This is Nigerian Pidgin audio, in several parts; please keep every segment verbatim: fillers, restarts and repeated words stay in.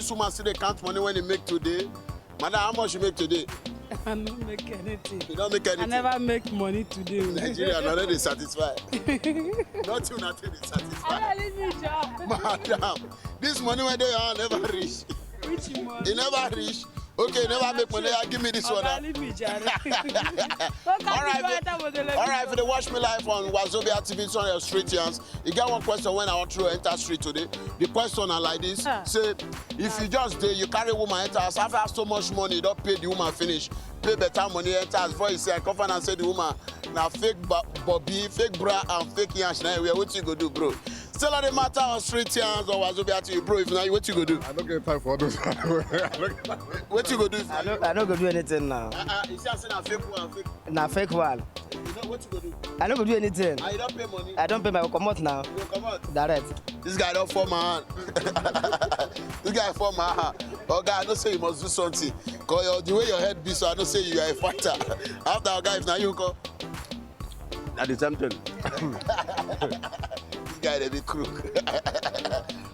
Woman still dey count money when he make today. Madam, how much you make today? I no make anything. You don't make anything. I never make money today. Nigeria, no, no dey satisfy. Nothing, nothing dey satisfy. Madam, this money wey dey your hand never reach. Which money? E never reach. Okay, you never make money. Ah, give me this one. Oga, leave me, jare. All right, if you dey watch me live on Wazobia T V, it's on your street yarns. You get one question when I want to enter street today. The question are like this. Say, if you just dey, you carry woman enter house, after so much money, you don pay the woman finish, pay better money, enter house. Before you say, I come find out say the woman na fake ba-, bobby, fake bra and fake yansh na wear. Wetin you go do, bro? Still on the matter on street yarns on Wazobia T V, bro. If na you, wetin you go do? I no get time for all those. I no get time. Wetin you go do? I no, I no go do anything now. Uh, uh, you see, I say na fake one, fake. Na fake one. You know what you go do? I no go do anything. Ah, you don't pay money? I don't pay my comot now. You comot? Direct. This guy don't form my hand. This guy form my hand. Oga, I know say you must do something. Cause your, the way your head be, so I know say you are a fighter. After, oga, if na you, come. At the same thing. This guy, dey be crook.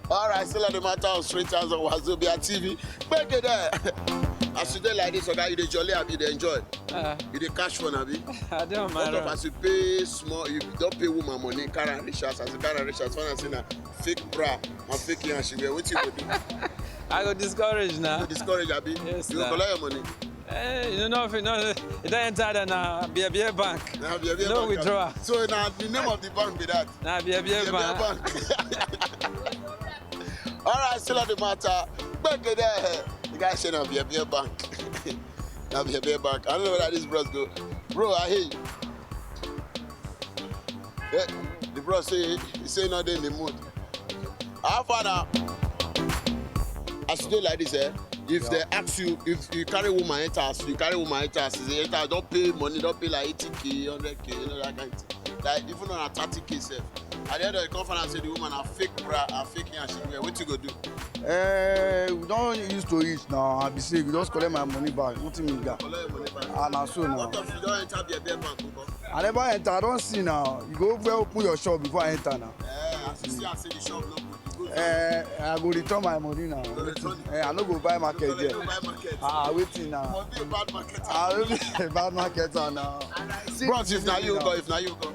All right, still on the matter of street yarns on Wazobia T V. Make it there. As you dey like this, oga, you dey jolly, abi you dey enjoy? Uh, you dey cash fun, abi? I don't. What of as you pay small, you don't pay woman money, carry am reach house, as you carry am reach house, find out say na fake bra and fake yansh she wear, wetin you go do? I go discourage now. You go discourage, abi? Yes, you go collect your money. Eh, you know, if you know, you don't enter there now, B B A bank. Now, B B A bank. No withdrawal. So now the name of the bank be that. Now, B B A bank. All right, still on the matter. Back there, the guy said, "Now, B B A bank." Now, B B A bank. I don't know whether this bros go. Bro, I hear you. Yeah, the bro say, he say not in the mood. How far now? As you dey like this, eh? If they ask you, if you carry woman enter house, you carry woman enter house, you enter, don't pay money, don't pay like eighty K, hundred K, you know, that kind of thing. Like, even on a thirty K sef. At the end of the conference, say the woman a fake bra, a fake yansh she wear. Wetin you go do? Eh, we don used to it now. I be say, we just collect my money back. Nothing me that. Collect your money back. Ah, na so now. What of you don enter B B A bank, nko? I never enter. I don see now. You go well open your shop before I enter now. Eh, as you see, I say the shop no good. You go. Eh, I go return my money now. You go return it? Eh, I no go buy market there. You go buy market. Ah, wetin now? You must be a bad marketer. Ah, no be a bad marketer now. Bros, if na you go, if na you go.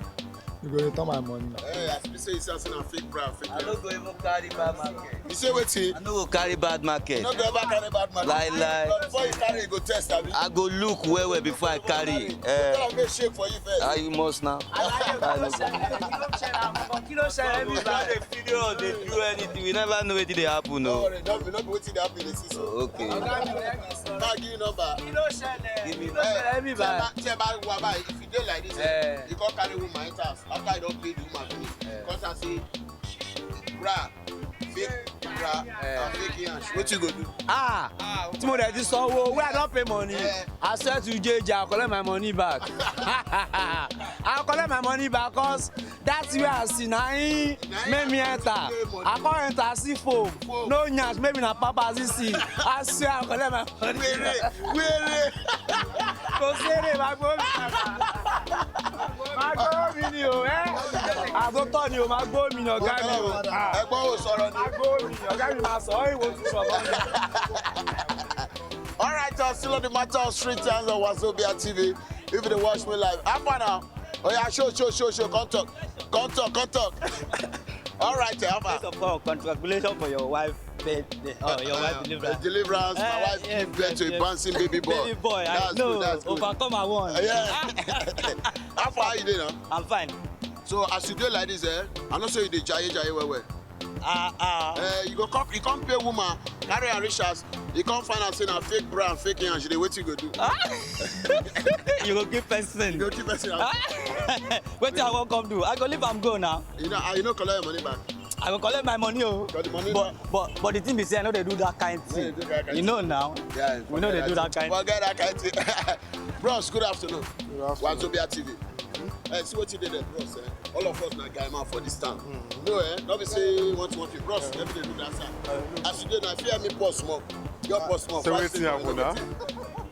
You go return my money. Eh, as we say, it's as in a fake bra, fake. I no go even carry bad market. You say wetin? I no go carry bad market. You no go ever carry bad market. Lie, lie. But before you carry, you go test, abi? I go look well, well before I carry. Eh. Make shake for you first. Ah, you must now. Alaye, kí ló ṣẹlẹ̀? Kí ló ṣẹlẹ̀? Kí ló ṣẹlẹ̀? Kí ló ṣẹlẹ̀? Everybody. Video dey do anything. We never know wetin dey happen, no. No worry, no be, no be wetin dey happen dey see so. Okay. Oga mi, let me sọ̀rọ̀. Bag you number. Kí ló ṣẹlẹ̀? Give me. Kí ló ṣẹlẹ̀? Everybody. Tí ẹ bá, tí ẹ bá wà báyìí, if you dey like this, eh, you come carry woman enter house. After you don pay the woman finish, eh, come start say, bra, fake bra, eh, and fake yansh. Wetin you go do? Ah, tí mo dẹ̀ ti sanwó, wey I don pay money. Eh. I swear to J J, I collect my money back. I collect my money back, 'cause that way I see na him make me enter. I come enter, see foam. Foam. No yansh, maybe na Pampers this thing. I swear I collect my money. Wèrè, wèrè. Kò séré, máa gbó mi. Máa gbó mi ni o, ẹ́. Àgbo tọ́ ni o, máa gbó mi ni ọ̀gá mi o. Ah. Ẹ̀gbọ́n ò sọ̀rọ̀ ni. Máa gbó mi ni ọ̀gá mi máa sọ, ọ́ ìwọ tún sọ fún mi. All right, uh, still on the matter of street yarns on Wazobia T V. If you dey watch me live, how far now? Oh yeah, show, show, show, show. Come talk, come talk, come talk. All right, eh, how far? First of all, congratulations for your wife birthday. Oh, your wife deliverance. Deliverance. My wife give birth to a bouncing baby boy. Baby boy, I know. That's good, that's good. Overcome, I won. Yeah. How far you dey now? I'm fine. So as you dey like this, eh, I know say you dey jaye jaye well well. Ah, ah. Eh, you go come, you come pay woman, carry her reach house, you come find out say na fake bra and fake yansh, you dey, wetin you go do? Ah. You go give person. You go give person. Ah. Wetin I wan come do? I go leave am go now. You know, ah, you no collect your money back. I go collect my money o. Got the money now? But, but, but the thing be say I no dey do that kind thing. You know now. Yeah, we no dey do that kind. Forget that kind thing. Bros, good afternoon. Good afternoon. Wazobia T V. Eh, see wetin dey there, bros, eh? All of us na guy man for this town. Mm. No, eh? No be say one two one two, bros, every day do that, sir. As you dey now, if you hear me pause small, your pause small. Say wetin happen now?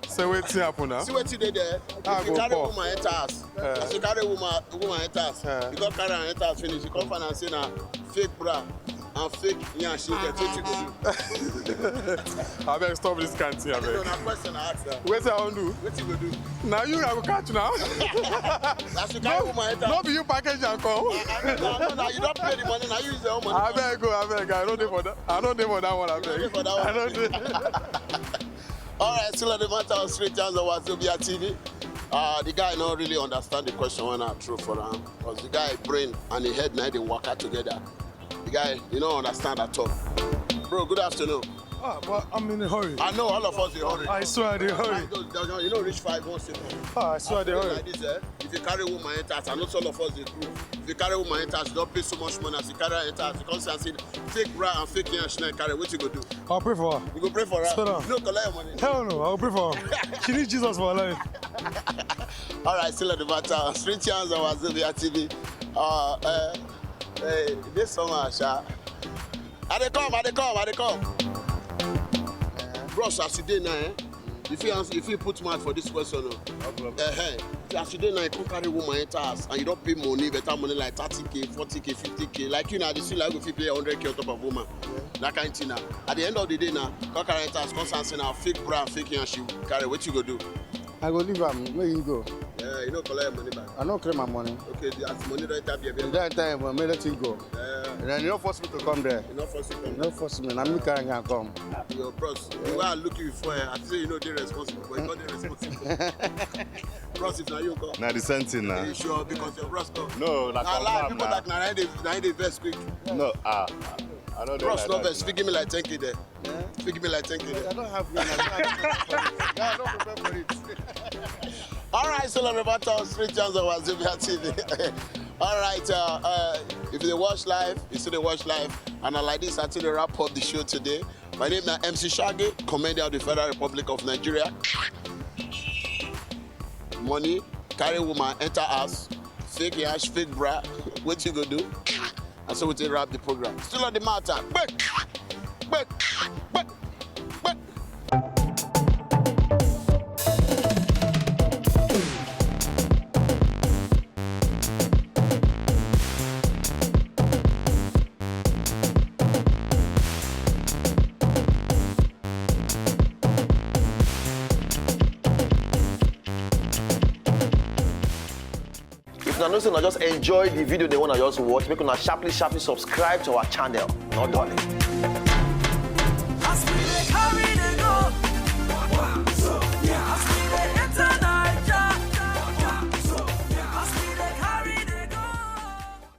Say wetin happen now? See wetin dey there. If you carry woman enter house, eh, as you carry woman, woman enter house, eh, you go carry her enter house finish, you come find out say na fake bra and fake yansh, you get wetin you go do? Abeg, stop this kind thing, No, abeg. na question I ask now. Wetin I wan do? Wetin you go do? Na you I go catch now. As you carry woman enter. No be you package and come. No, no, no, you don pay the money, na you use your own money. Abeg o, abeg, I no dey for that. I no dey for that one, abeg. dey for that one. I no dey. All right, still on the matter of street jams on Wazobia T V. Uh, the guy no really understand the question when I throw for him, because the guy brain and the head na dey waka together. The guy, you no understand at all. Bro, good afternoon. Ah, but I'm in a hurry. I know all of us dey hurry. I swear I dey hurry. Those, those, you know, reach five one second. Ah, I swear I dey hurry. Like this, eh? If you carry woman enter, I know all of us dey groove. If you carry woman enter, you don pay so much money. As you carry her enter, you come say, "Fake bra and fake yansh na carry." Wetin you go do? I'll pray for her. You go pray for her. Spell am. You no collect your money. Hell no, I'll pray for her. She needs Jesus for her life. All right, still on the matter. Street Jams on Wazobia T V. Uh, uh, hey, this summer, sha. I dey come, I dey come, I dey come. Bros, as you dey now, eh? If you answer, if you put mouth for this question, oh. Uh-huh. As you dey now, you come carry woman enter house and you don pay money, better money like thirty K, forty K, fifty K. Like you now, dey see like you fit pay hundred K on top of woman. That kind thing now. At the end of the day now, come carry enter house, come stand say na fake bra, fake yansh you carry. Wetin you go do? I go leave am, make him go. Yeah, you no collect your money back. I no claim my money. Okay, the, as money don enter there, The guy tell him, make let him go. Yeah. And then you no force me to come there. You no force it You come. No force me. Na me carry am come. Your bros, the way I look you before, eh, I think say you no dey responsible, but you no dey responsible. Bros, if na you come. Na the same thing na. You sure? Because your bros come. No, na Na lie, confirm people na. Like na na dey na dey vex quick. No, ah, I no dey Bros, like no that vex. na. Fit give me like ten K there. Fit give me like ten K there. I don't have money. I don't prepare for it. All right, so Lorraine Street Jams on Wazobia T V. All right, uh, uh, if you dey watch live, you still dey watch live, and na like this I take dey wrap up the show today. My name na M C Shaggy, comedian of the Federal Republic of Nigeria. Money, carry woman, enter house, fake yansh, fake bra. Wetin you go do? And so we take wrap the program. Still on the matter. Quick, quick, quick, quick. If una know say una just enjoy the video, the one I just watch, make una sharply, sharply subscribe to our channel. No dulling.